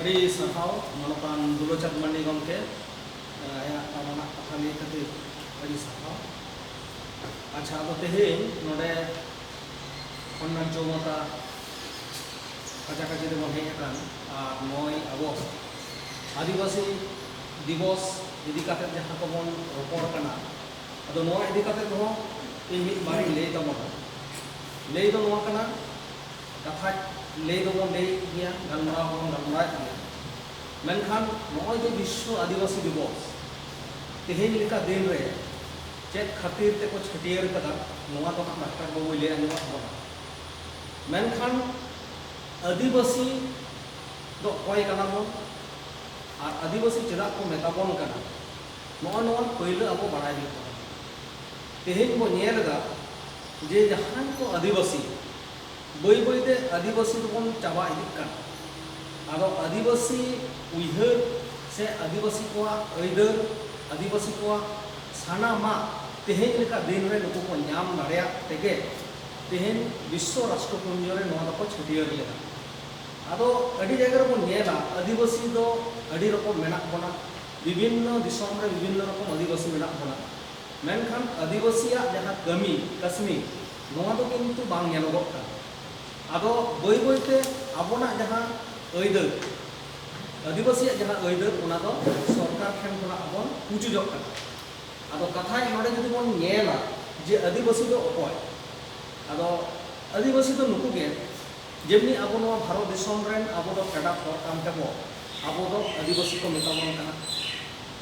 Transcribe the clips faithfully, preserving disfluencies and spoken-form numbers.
ᱟᱹᱰᱤ ᱥᱟᱨᱦᱟᱣ ᱢᱟᱱᱚᱛᱟᱱ ᱫᱩᱞᱟᱹᱪᱟᱸᱫᱽ ᱢᱟᱱᱰᱤ ᱜᱚᱢᱠᱮ, ᱟᱭᱟᱜ ᱫᱟᱢᱟᱱᱟᱜ ᱠᱟᱛᱷᱟ ᱞᱟᱹᱭ ᱠᱷᱟᱹᱛᱤᱨ ᱟᱹᱰᱤ ᱥᱟᱨᱦᱟᱣ᱾ ᱟᱪᱪᱷᱟ, ᱟᱫᱚ ᱛᱮᱦᱮᱧ ᱱᱚᱰᱮ ᱠᱷᱚᱱᱱᱟᱱ ᱪᱳᱣᱢᱟᱛᱟ ᱠᱟᱪᱟ ᱠᱟᱪᱤ ᱨᱮᱵᱚᱱ ᱦᱮᱡ ᱟᱠᱟᱱ, ᱟᱨ ᱱᱚᱭ ᱟᱜᱚᱥᱴ ᱟᱹᱫᱤᱵᱟᱹᱥᱤ ᱫᱤᱵᱚᱥ ᱤᱫᱤ ᱠᱟᱛᱮ ᱡᱟᱦᱟᱸ ᱠᱚᱵᱚᱱ ᱨᱚᱯᱚᱲ ᱠᱟᱱᱟ, ᱟᱫᱚ ᱱᱚᱣᱟ ᱤᱫᱤ ᱠᱟᱛᱮ ᱦᱚᱸ ᱤᱧ ᱢᱤᱫ ᱵᱟᱨᱤᱧ ᱞᱟᱹᱭ ᱛᱟᱵᱚᱱᱟ᱾ ᱞᱟᱹᱭ ᱫᱚ ᱱᱚᱣᱟ ᱠᱟᱱᱟ, ᱠᱟᱛᱷᱟ ᱞᱟᱹᱭ ᱫᱚᱵᱚᱱ ᱞᱟᱹᱭᱮᱫ ᱜᱮᱭᱟ, ᱜᱟᱞᱢᱟᱨᱟᱣ ᱦᱚᱸᱵᱚᱱ ᱜᱟᱞᱢᱟᱨᱟᱣᱮᱫ ᱜᱮᱭᱟ, ᱢᱮᱱᱠᱷᱟᱱ ᱱᱚᱜᱼᱚᱭ ᱡᱮ ᱵᱤᱥᱥᱚ ᱟᱹᱫᱤᱵᱟᱹᱥᱤ ᱫᱤᱵᱚᱥ, ᱛᱮᱦᱮᱧ ᱞᱮᱠᱟ ᱫᱤᱱ ᱨᱮ ᱪᱮᱫ ᱠᱷᱟᱹᱛᱤᱨ ᱛᱮᱠᱚ ᱪᱷᱟᱹᱴᱭᱟᱹᱨ ᱠᱟᱫᱟ, ᱱᱚᱣᱟ ᱫᱚ ᱦᱟᱸᱜ ᱰᱟᱠᱛᱟᱨ ᱵᱟᱹᱵᱩᱭ ᱞᱟᱹᱭ ᱟᱸᱡᱚᱢᱟᱫ ᱵᱚᱱᱟ᱾ ᱢᱮᱱᱠᱷᱟᱱ ᱟᱹᱫᱤᱵᱟᱹᱥᱤ ᱫᱚ ᱚᱠᱚᱭ ᱠᱟᱱᱟ ᱵᱚᱱ ᱟᱨ ᱟᱹᱫᱤᱵᱟᱹᱥᱤ ᱪᱮᱫᱟᱜ ᱠᱚ ᱢᱮᱛᱟ ᱵᱚᱱ ᱠᱟᱱᱟ, ᱱᱚᱜᱼᱚ ᱱᱚᱣᱟ ᱯᱳᱭᱞᱳ ᱟᱵᱚ ᱵᱟᱲᱟᱭ ᱦᱩᱭᱩᱜ ᱛᱟᱵᱚᱱᱟ᱾ ᱛᱮᱦᱮᱧ ᱵᱚ ᱧᱮᱞ ᱮᱫᱟ ᱡᱮ ᱡᱟᱦᱟᱸᱭ ᱠᱚ ᱟᱹᱫᱤᱵᱟᱹᱥᱤ ᱵᱟᱹᱭ ᱵᱟᱹᱭ ᱛᱮ ᱟᱹᱫᱤᱵᱟᱹᱥᱤ ᱫᱚᱵᱚᱱ ᱪᱟᱵᱟ ᱤᱫᱤᱜ ᱠᱟᱱᱟ᱾ ᱟᱫᱚ ᱟᱹᱫᱤᱵᱟᱹᱥᱤ ᱩᱭᱦᱟᱹᱨ ᱥᱮ ᱟᱹᱫᱤᱵᱟᱹᱥᱤ ᱠᱚᱣᱟᱜ ᱟᱹᱭᱫᱟᱹᱨ, ᱟᱹᱫᱤᱵᱟᱹᱥᱤ ᱠᱚᱣᱟᱜ ᱥᱟᱱᱟᱢᱟᱜ ᱛᱮᱦᱮᱧ ᱞᱮᱠᱟ ᱫᱤᱱ ᱨᱮ ᱱᱩᱠᱩ ᱠᱚ ᱧᱟᱢ ᱫᱟᱲᱮᱭᱟᱜ ᱛᱮᱜᱮ ᱛᱮᱦᱮᱧ ᱵᱤᱥᱥᱚ ᱨᱟᱥᱴᱨᱚ ᱯᱩᱧᱡᱚ ᱨᱮ ᱱᱚᱣᱟ ᱫᱚᱠᱚ ᱪᱷᱟᱹᱴᱭᱟᱹᱨ ᱞᱮᱫᱟ᱾ ᱟᱫᱚ ᱟᱹᱰᱤ ᱡᱟᱭᱜᱟ ᱨᱮᱵᱚᱱ ᱧᱮᱞᱟ, ᱟᱹᱫᱤᱵᱟᱹᱥᱤ ᱫᱚ ᱟᱹᱰᱤ ᱨᱚᱠᱚᱢ ᱢᱮᱱᱟᱜ ᱵᱚᱱᱟ, ᱵᱤᱵᱷᱤᱱᱱᱚ ᱫᱤᱥᱚᱢ ᱨᱮ ᱵᱤᱵᱷᱤᱱᱱᱚ ᱨᱚᱠᱚᱢ ᱟᱹᱫᱤᱵᱟᱹᱥᱤ ᱢᱮᱱᱟᱜ ᱵᱚᱱᱟ, ᱢᱮᱱᱠᱷᱟᱱ ᱟᱹᱫᱤᱵᱟᱹᱥᱤᱭᱟᱜ ᱡᱟᱦᱟᱸ ᱠᱟᱹᱢᱤ ᱠᱟᱹᱥᱱᱤ, ᱱᱚᱣᱟ ᱫᱚ ᱠᱤᱱᱛᱩ ᱵᱟᱝ ᱧᱮᱞᱚᱜᱚᱜ ᱠᱟᱱᱟ᱾ ᱟᱫᱚ ᱵᱟᱹᱭ ᱵᱟᱹᱭᱛᱮ ᱟᱵᱚᱱᱟᱜ ᱡᱟᱦᱟᱸ ᱟᱹᱭᱫᱟᱹᱨ, ᱟᱹᱫᱤᱵᱟᱹᱥᱤᱭᱟᱜ ᱡᱟᱦᱟᱸ ᱟᱹᱭᱫᱟᱹᱨ, ᱚᱱᱟ ᱫᱚ ᱥᱚᱨᱠᱟᱨ ᱴᱷᱮᱱ ᱠᱷᱚᱱᱟᱜ ᱵᱚᱱ ᱯᱩᱪᱩᱡᱚᱜ ᱠᱟᱱᱟ᱾ ᱟᱫᱚ ᱠᱟᱛᱷᱟ ᱱᱚᱰᱮ ᱡᱩᱫᱤ ᱵᱚᱱ ᱧᱮᱞᱟ ᱡᱮ ᱟᱹᱫᱤᱵᱟᱹᱥᱤ ᱫᱚ ᱚᱠᱚᱭ, ᱟᱫᱚ ᱟᱹᱫᱤᱵᱟᱹᱥᱤ ᱫᱚ ᱱᱩᱠᱩ ᱜᱮ, ᱡᱮᱢᱱᱤ ᱟᱵᱚ ᱱᱚᱣᱟ ᱵᱷᱟᱨᱚᱛ ᱫᱤᱥᱚᱢ ᱨᱮᱱ ᱟᱵᱚ ᱫᱚ ᱯᱷᱮᱰᱟᱛ ᱦᱚᱲ ᱠᱟᱱ ᱛᱮᱵᱚ, ᱟᱵᱚ ᱫᱚ ᱟᱹᱫᱤᱵᱟᱹᱥᱤ ᱠᱚ ᱢᱮᱛᱟ ᱵᱚᱱ ᱠᱟᱱᱟ᱾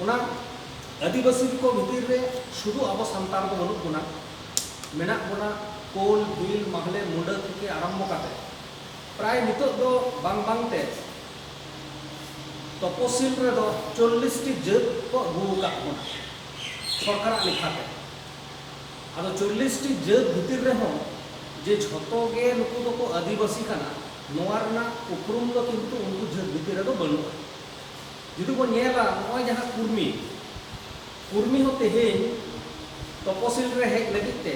ᱚᱱᱟ ᱟᱹᱫᱤᱵᱟᱹᱥᱤ ᱠᱚ ᱵᱷᱤᱛᱤᱨ ᱨᱮ ᱥᱩᱫᱷᱩ ᱟᱵᱚ ᱥᱟᱱᱛᱟᱲ ᱫᱚ ᱵᱟᱹᱱᱩᱜ ᱵᱚᱱᱟ, ᱢᱮᱱᱟᱜ ᱵᱚᱱᱟ ᱠᱳᱞ, ᱵᱷᱤᱞ, ᱢᱟᱦᱞᱮ, ᱢᱩᱰᱟᱹ ᱛᱷᱮᱠᱮ ᱟᱨᱟᱢᱵᱷᱚ ᱠᱟᱛᱮ ᱯᱨᱟᱭ ᱱᱤᱛᱚᱜ ᱫᱚ ᱵᱟᱝ ᱵᱟᱝᱛᱮ ᱛᱚᱯᱚᱥᱤᱞ ᱨᱮᱫᱚ ᱪᱚᱞᱞᱤᱥ ᱴᱤ ᱡᱟᱹᱛ ᱠᱚ ᱟᱹᱜᱩ ᱟᱠᱟᱫ ᱵᱚᱱᱟ ᱥᱚᱨᱠᱟᱨᱟᱜ ᱞᱮᱠᱷᱟᱛᱮ᱾ ᱟᱫᱚ ᱪᱚᱞᱞᱤᱥ ᱴᱤ ᱡᱟᱹᱛ ᱵᱷᱤᱛᱤᱨ ᱨᱮᱦᱚᱸ ᱡᱮ ᱡᱷᱚᱛᱚ ᱜᱮ ᱱᱩᱠᱩ ᱫᱚᱠᱚ ᱟᱹᱫᱤᱵᱟᱹᱥᱤ ᱠᱟᱱᱟ, ᱱᱚᱣᱟ ᱨᱮᱱᱟᱜ ᱩᱯᱨᱩᱢ ᱫᱚ ᱠᱤᱱᱛᱩ ᱩᱱᱠᱩ ᱡᱟᱹᱛ ᱵᱷᱤᱛᱤᱨ ᱨᱮᱫᱚ ᱵᱟᱹᱱᱩᱜᱼᱟ᱾ ᱡᱩᱫᱤ ᱵᱚᱱ ᱧᱮᱞᱟ, ᱱᱚᱜᱼᱚᱭ ᱡᱟᱦᱟᱸ ᱠᱩᱨᱢᱤ, ᱠᱩᱨᱢᱤ ᱦᱚᱸ ᱛᱮᱦᱮᱧ ᱛᱚᱯᱚᱥᱤᱞ ᱨᱮ ᱦᱮᱡ ᱞᱟᱹᱜᱤᱫ ᱛᱮ,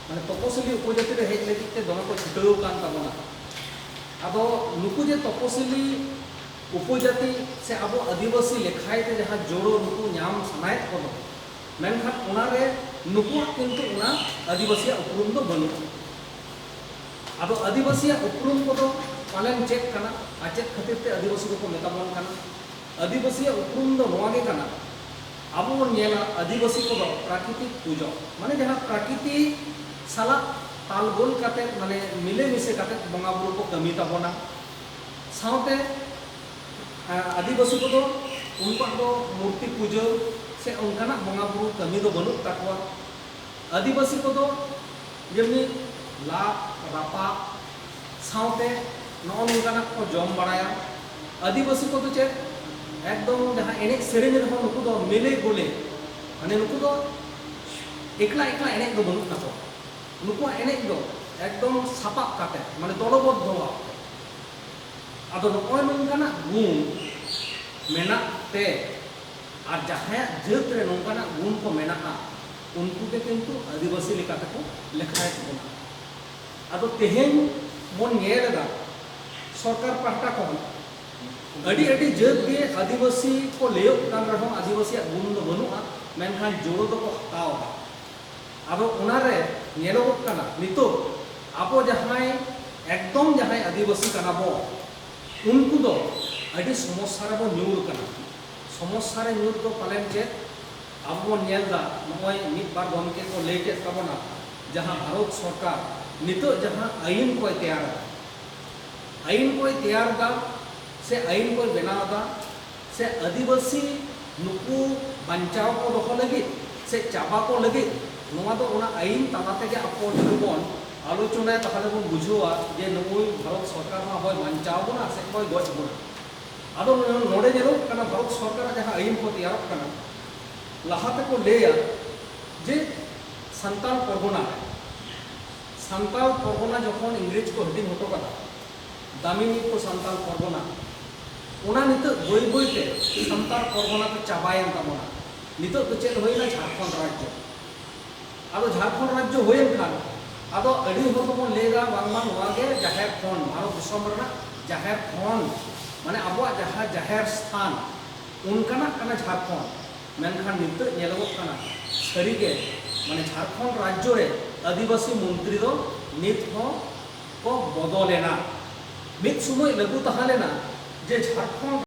ᱢᱟᱱᱮ ᱛᱚᱯᱚᱥᱤᱞᱤ ᱩᱯᱚᱡᱟᱹᱛᱤ ᱨᱮ ᱦᱮᱡ ᱞᱟᱹᱜᱤᱫ ᱛᱮ ᱫᱚᱢᱮ ᱠᱚ ᱪᱷᱩᱴᱟᱹᱣ ᱟᱠᱟᱱ ᱛᱟᱵᱚᱱᱟ᱾ ᱟᱫᱚ ᱱᱩᱠᱩ ᱡᱮ ᱛᱚᱯᱚᱥᱤᱞᱤ ᱩᱯᱚᱡᱟᱹᱛᱤ ᱥᱮ ᱟᱵᱚ ᱟᱹᱫᱤᱵᱟᱹᱥᱤ ᱞᱮᱠᱷᱟᱭ ᱛᱮ ᱡᱟᱦᱟᱸ ᱡᱳᱲᱳ ᱱᱩᱠᱩ ᱧᱟᱢ ᱥᱟᱱᱟᱭᱮᱫ ᱠᱚᱫᱚ, ᱢᱮᱱᱠᱷᱟᱱ ᱚᱱᱟᱨᱮ ᱱᱩᱠᱩᱣᱟᱜ ᱠᱤᱱᱛᱩ ᱚᱱᱟ ᱟᱹᱫᱤᱵᱟᱹᱥᱤᱭᱟᱜ ᱩᱯᱨᱩᱢ ᱫᱚ ᱵᱟᱹᱱᱩᱜᱼᱟ᱾ ᱟᱫᱚ ᱟᱹᱫᱤᱵᱟᱹᱥᱤᱭᱟᱜ ᱩᱯᱨᱩᱢ ᱠᱚᱫᱚ ᱯᱟᱞᱮᱱ ᱪᱮᱫ ᱠᱟᱱᱟ ᱟᱨ ᱪᱮᱫ ᱠᱷᱟᱹᱛᱤᱨ ᱛᱮ ᱟᱹᱫᱤᱵᱟᱹᱥᱤ ᱠᱚᱠᱚ ᱢᱮᱛᱟ ᱵᱚᱱ ᱠᱟᱱᱟ? ᱟᱹᱫᱤᱵᱟᱹᱥᱤᱭᱟᱜ ᱩᱯᱨᱩᱢ ᱫᱚ ᱱᱚᱣᱟ ᱜᱮ ᱠᱟᱱᱟ, ᱟᱵᱚ ᱵᱚᱱ ᱧᱮᱞᱟ ᱟᱹᱫᱤᱵᱟᱹᱥᱤ ᱠᱚᱫᱚ ᱯᱨᱟᱠᱨᱤᱛᱤᱠ ᱯᱩᱡᱚ, ᱢᱟᱱᱮ ᱡᱟᱦᱟᱸ ᱯᱨᱟᱠᱨᱤᱛᱤ ᱥᱟᱞᱟᱜ ᱛᱟᱞᱜᱳᱞ ᱠᱟᱛᱮ, ᱢᱟᱱᱮ ᱢᱤᱞᱮᱢᱤᱥᱮ ᱠᱟᱛᱮ ᱵᱚᱸᱜᱟ ᱵᱩᱨᱩ ᱠᱚ ᱠᱟᱹᱢᱤ ᱛᱟᱵᱚᱱᱟ᱾ ᱥᱟᱶᱛᱮ ᱟᱹᱫᱤᱵᱟᱹᱥᱤ ᱠᱚᱫᱚ ᱩᱱᱠᱩᱣᱟᱜ ᱫᱚ ᱢᱩᱨᱛᱤ ᱯᱩᱡᱟᱹ ᱥᱮ ᱚᱱᱠᱟᱱᱟᱜ ᱵᱚᱸᱜᱟ ᱵᱩᱨᱩ ᱠᱟᱹᱢᱤ ᱫᱚ ᱵᱟᱹᱱᱩᱜ ᱛᱟᱠᱚᱣᱟ᱾ ᱟᱹᱫᱤᱵᱟᱹᱥᱤ ᱠᱚᱫᱚ ᱡᱮᱢᱱᱤ ᱞᱟᱫ ᱨᱟᱯᱟᱜ ᱥᱟᱶᱛᱮ ᱱᱚᱜᱼᱚ ᱱᱚᱝᱠᱟᱱᱟᱜ ᱠᱚ ᱡᱚᱢ ᱵᱟᱲᱟᱭᱟ᱾ ᱟᱹᱫᱤᱵᱟᱹᱥᱤ ᱠᱚᱫᱚ ᱪᱮᱫ, ᱮᱠᱫᱚᱢ ᱡᱟᱦᱟᱸ ᱮᱱᱮᱡ ᱥᱮᱨᱮᱧ ᱨᱮᱦᱚᱸ ᱱᱩᱠᱩ ᱫᱚ ᱢᱮᱞᱮ ᱜᱚᱞᱮ, ᱢᱟᱱᱮ ᱱᱩᱠᱩ ᱫᱚ ᱮᱠᱞᱟ ᱮᱠᱞᱟ ᱮᱱᱮᱡ ᱫᱚ ᱵᱟᱹᱱᱩᱜ ᱛᱟᱠᱚᱣᱟ᱾ ᱱᱩᱠᱩᱣᱟᱜ ᱮᱱᱮᱡ ᱫᱚ ᱮᱠᱫᱚᱢ ᱥᱟᱯᱟᱵ ᱠᱟᱛᱮ, ᱢᱟᱱᱮ ᱫᱚᱞᱚᱵᱚᱫᱽᱫᱷᱚ ᱵᱷᱟᱵᱽ ᱛᱮ᱾ ᱟᱫᱚ ᱱᱚᱜᱼᱚᱭ ᱱᱚᱝᱠᱟᱱᱟᱜ ᱜᱩᱱ ᱢᱮᱱᱟᱜ ᱛᱮ, ᱟᱨ ᱡᱟᱦᱟᱸᱭᱟᱜ ᱡᱟᱹᱛ ᱨᱮ ᱱᱚᱝᱠᱟᱱᱟᱜ ᱜᱩᱱ ᱠᱚ ᱢᱮᱱᱟᱜᱼᱟ, ᱩᱱᱠᱩ ᱜᱮ ᱠᱤᱱᱛᱩ ᱟᱹᱫᱤᱵᱟᱹᱥᱤ ᱞᱮᱠᱟ ᱛᱮᱠᱚ ᱞᱮᱠᱷᱟᱭᱮᱫ ᱵᱚᱱᱟ᱾ ᱟᱫᱚ ᱛᱮᱦᱮᱧ ᱵᱚᱱ ᱧᱮᱞ ᱮᱫᱟ, ᱥᱚᱨᱠᱟᱨ ᱯᱟᱦᱴᱟ ᱠᱷᱚᱱ ᱟᱹᱰᱤ ᱟᱹᱰᱤ ᱡᱟᱹᱛ ᱜᱮ ᱟᱹᱫᱤᱵᱟᱹᱥᱤ ᱠᱚ ᱞᱟᱹᱭᱚᱜ ᱠᱟᱱ ᱨᱮᱦᱚᱸ ᱟᱹᱫᱤᱵᱟᱹᱥᱤᱭᱟᱜ ᱜᱩᱱ ᱫᱚ ᱵᱟᱹᱱᱩᱜᱼᱟ, ᱢᱮᱱᱠᱷᱟᱱ ᱡᱳᱲᱳ ᱫᱚᱠᱚ ᱦᱟᱛᱟᱣ ᱮᱫᱟ᱾ ᱟᱫᱚ ᱚᱱᱟᱨᱮ ᱧᱮᱞᱚᱜᱚᱜ ᱠᱟᱱᱟ, ᱱᱤᱛᱚᱜ ᱟᱵᱚ ᱡᱟᱦᱟᱸᱭ ᱮᱠᱫᱚᱢ ᱡᱟᱦᱟᱸᱭ ᱟᱹᱫᱤᱵᱟᱹᱥᱤ ᱠᱟᱱᱟ ᱵᱚ, ᱩᱱᱠᱩ ᱫᱚ ᱟᱹᱰᱤ ᱥᱚᱢᱚᱥᱥᱟ ᱨᱮᱵᱚ ᱧᱩᱨ ᱠᱟᱱᱟ᱾ ᱥᱚᱢᱚᱥᱥᱟ ᱨᱮ ᱧᱩᱨ ᱫᱚ ᱯᱟᱞᱮᱱ ᱪᱮᱫ? ᱟᱵᱚ ᱵᱚᱱ ᱧᱮᱞ ᱮᱫᱟ, ᱱᱚᱜᱼᱚᱭ ᱢᱤᱫ ᱵᱟᱨ ᱜᱚᱢᱠᱮ ᱠᱚ ᱞᱟᱹᱭ ᱠᱮᱫ ᱛᱟᱵᱚᱱᱟ, ᱡᱟᱦᱟᱸ ᱵᱷᱟᱨᱚᱛ ᱥᱚᱨᱠᱟᱨ ᱱᱤᱛᱚᱜ ᱡᱟᱦᱟᱸ ᱟᱹᱭᱤᱱ ᱠᱚᱭ ᱛᱮᱭᱟᱨ ᱮᱫᱟ, ᱟᱹᱭᱤᱱ ᱠᱚᱭ ᱛᱮᱭᱟᱨ ᱮᱫᱟ ᱥᱮ ᱟᱹᱭᱤᱱ ᱠᱚᱭ ᱵᱮᱱᱟᱣ ᱮᱫᱟ, ᱥᱮ ᱟᱹᱫᱤᱵᱟᱹᱥᱤ ᱱᱩᱠᱩ ᱵᱟᱧᱪᱟᱣ ᱠᱚ ᱫᱚᱦᱚ ᱞᱟᱹᱜᱤᱫ ᱥᱮ ᱪᱟᱵᱟ ᱠᱚ ᱞᱟᱹᱜᱤᱫ, ᱱᱚᱣᱟ ᱫᱚ ᱚᱱᱟ ᱟᱹᱭᱤᱱ ᱛᱟᱞᱟ ᱛᱮᱜᱮ ᱟᱵᱚ ᱡᱩᱫᱤ ᱵᱚᱱ ᱟᱞᱳᱪᱚᱱᱟᱭᱟ, ᱛᱟᱦᱚᱞᱮ ᱵᱚᱱ ᱵᱩᱡᱷᱟᱹᱣᱟ ᱡᱮ ᱱᱩᱭ ᱵᱷᱟᱨᱚᱛ ᱥᱚᱨᱠᱟᱨ ᱦᱚᱸ ᱟᱵᱚᱭ ᱵᱟᱧᱪᱟᱣ ᱵᱚᱱᱟ ᱥᱮ ᱟᱵᱚᱭ ᱜᱚᱡ ᱵᱚᱱᱟ᱾ ᱟᱫᱚ ᱱᱚᱰᱮ ᱧᱮᱞᱚᱜ ᱠᱟᱱᱟ, ᱵᱷᱟᱨᱚᱛ ᱥᱚᱨᱠᱟᱨᱟᱜ ᱡᱟᱦᱟᱸ ᱟᱹᱭᱤᱱ ᱠᱚ ᱛᱮᱭᱟᱨᱚᱜ ᱠᱟᱱᱟ, ᱞᱟᱦᱟ ᱛᱮᱠᱚ ᱞᱟᱹᱭᱟ ᱡᱮ ᱥᱟᱱᱛᱟᱲ ᱯᱚᱨᱜᱚᱱᱟ ᱨᱮ, ᱥᱟᱱᱛᱟᱲ ᱯᱚᱨᱜᱚᱱᱟ ᱡᱚᱠᱷᱚᱱ ᱤᱝᱨᱮᱡᱽ ᱠᱚ ᱦᱟᱹᱴᱤᱧ ᱦᱚᱴᱚ ᱠᱟᱫᱟ, ᱫᱟᱢᱤᱱᱤ ᱠᱚ ᱥᱟᱱᱛᱟᱲ ᱯᱚᱨᱜᱚᱱᱟ, ᱚᱱᱟ ᱱᱤᱛᱚᱜ ᱵᱟᱹᱭ ᱵᱟᱹᱭ ᱛᱮ ᱥᱟᱱᱛᱟᱲ ᱯᱚᱨᱜᱚᱱᱟ ᱫᱚ ᱪᱟᱵᱟᱭᱮᱱ ᱛᱟᱵᱚᱱᱟ᱾ ᱱᱤᱛᱚᱜ ᱫᱚ ᱪᱮᱫ ᱦᱩᱭᱱᱟ? ᱡᱷᱟᱲᱠᱷᱚᱸᱰ ᱨᱟᱡᱽᱡᱚ᱾ ᱟᱫᱚ ᱡᱷᱟᱲᱠᱷᱚᱸᱰ ᱨᱟᱡᱽᱡᱚ ᱦᱩᱭᱮᱱ ᱠᱷᱟᱱ, ᱟᱫᱚ ᱟᱹᱰᱤ ᱦᱚᱲ ᱫᱚᱵᱚᱱ ᱞᱟᱹᱭᱫᱟ ᱵᱟᱝᱢᱟ ᱱᱚᱣᱟ ᱜᱮ ᱡᱟᱦᱮᱨ ᱠᱷᱚᱸᱰ, ᱵᱷᱟᱨᱚᱛ ᱫᱤᱥᱚᱢ ᱨᱮᱱᱟᱜ ᱡᱟᱦᱮᱨ ᱠᱷᱚᱸᱰ, ᱢᱟᱱᱮ ᱟᱵᱚᱣᱟᱜ ᱡᱟᱦᱟᱸ ᱡᱟᱦᱮᱨ ᱥᱛᱷᱟᱱ, ᱚᱱᱠᱟᱱᱟᱜ ᱠᱟᱱᱟ ᱡᱷᱟᱲᱠᱷᱚᱸᱰ᱾ ᱢᱮᱱᱠᱷᱟᱱ ᱱᱤᱛᱚᱜ ᱧᱮᱞᱚᱜᱚᱜ ᱠᱟᱱᱟ ᱥᱟᱹᱨᱤᱜᱮ, ᱢᱟᱱᱮ ᱡᱷᱟᱲᱠᱷᱚᱸᱰ ᱨᱟᱡᱽᱡᱚ ᱨᱮ ᱟᱹᱫᱤᱵᱟᱹᱥᱤ ᱢᱚᱱᱛᱨᱤ ᱫᱚ ᱱᱤᱛ ᱦᱚᱸ ᱠᱚ ᱵᱚᱫᱚᱞᱮᱱᱟ᱾ ᱢᱤᱫ ᱥᱚᱢᱚᱭ ᱞᱟᱹᱜᱩ ᱛᱟᱦᱮᱸ ᱞᱮᱱᱟ ᱡᱮ ᱡᱷᱟᱲᱠᱷᱚᱸᱰ